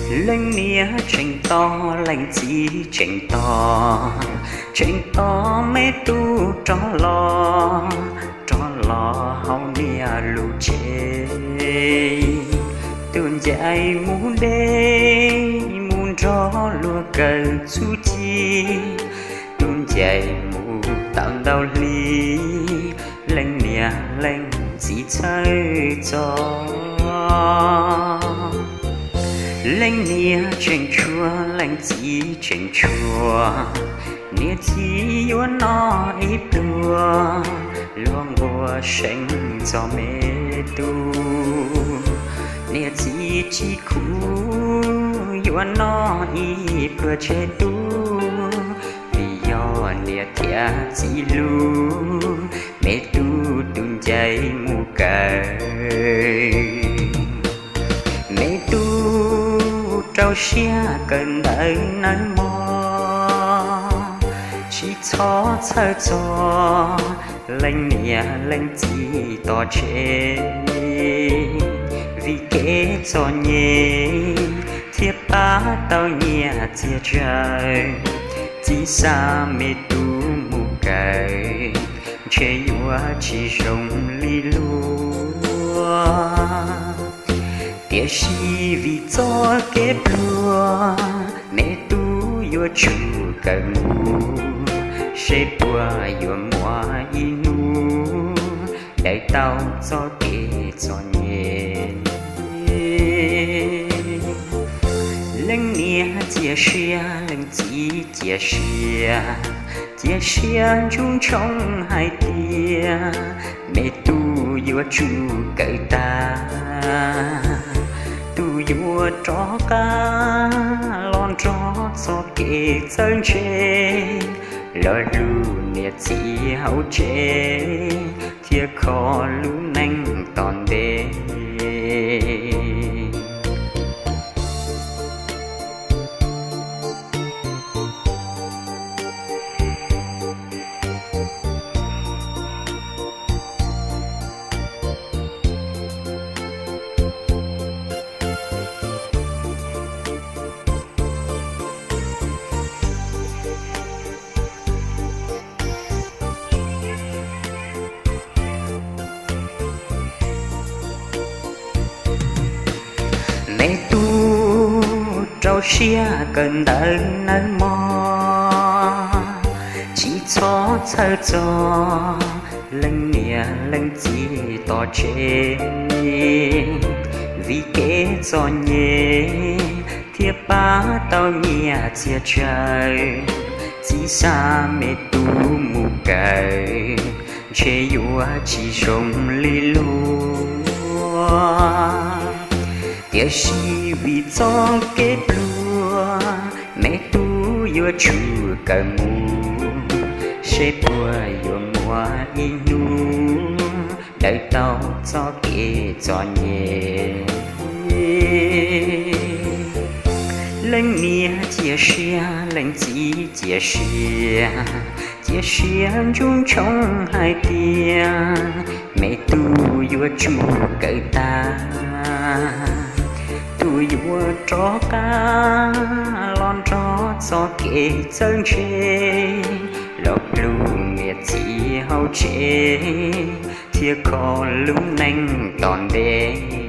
Leej niam tseem tos, leej txiv tseem tos, tseem tos me tub rov los, rov los hauv niam lub tsev. Tus ncais mus deb mus nrog luag kawm txuj ci, tus ncais mus tau ntau hli, leej niam leej txiv txhawj txog. Leej niam tseem tshuav, leej txiv tseem tshuav, niam txiv yuav noj ib pluag, luag nquag seev txog me tub. Niam txiv tsis khuv, yuav noj ib pluag tseg tub, vim yog niam thiab txiv hlub, me tub tus ncais mus kawm. Me tub rau siab kawm ntawv nawb mog, tsis txhob txhawj txog leej niam leej txiv tom tsev, vim kev txom nyem thiaj pab tau nyiaj txiag tsawg. Txiv xa me tub mus kawm, ntshe yuav tsis zoo li luag. Tiam sis vim txoj kev pluag, me tub yuav tsum kawm mus, seb puas yuav muaj ib hnub daws tau txoj kev txom nyem. Leej niam cia siab, leej txiv cia siab, cia siab ntsuj ntshoo hais tias me tub yuav tsum kawm tag, tus yuav rov qab los nrog txoj kev txawj ntse, los hlub niam txiv hauv tsev, thiaj kho lub neej tom ntej. Me tub rau siab kawm ntawv nawb mog, tsis txhob txhawj txog leej niam leej txiv tom tsev, vim kev txom nyem thiaj pab tau nyiaj txiag tsawg. Txiv xa me tub mus kawm, ntshe yuav tsis zoo li luag. Tiam sis vim txoj kev pluag, me tub yuav tsum kawm mus, seb puas yuav muaj ib hnub daws tau txoj kev txom nyem. Leej niam cia siab, leej txiv cia siab, cia siab ntsuj ntshoo hais tias me tub yuav tsum kawm tag, tus yuav rov qab los nrog txoj kev txawj ntse, los hlub niam txiv hauv tsev, thiaj kho lub neej tom ntej.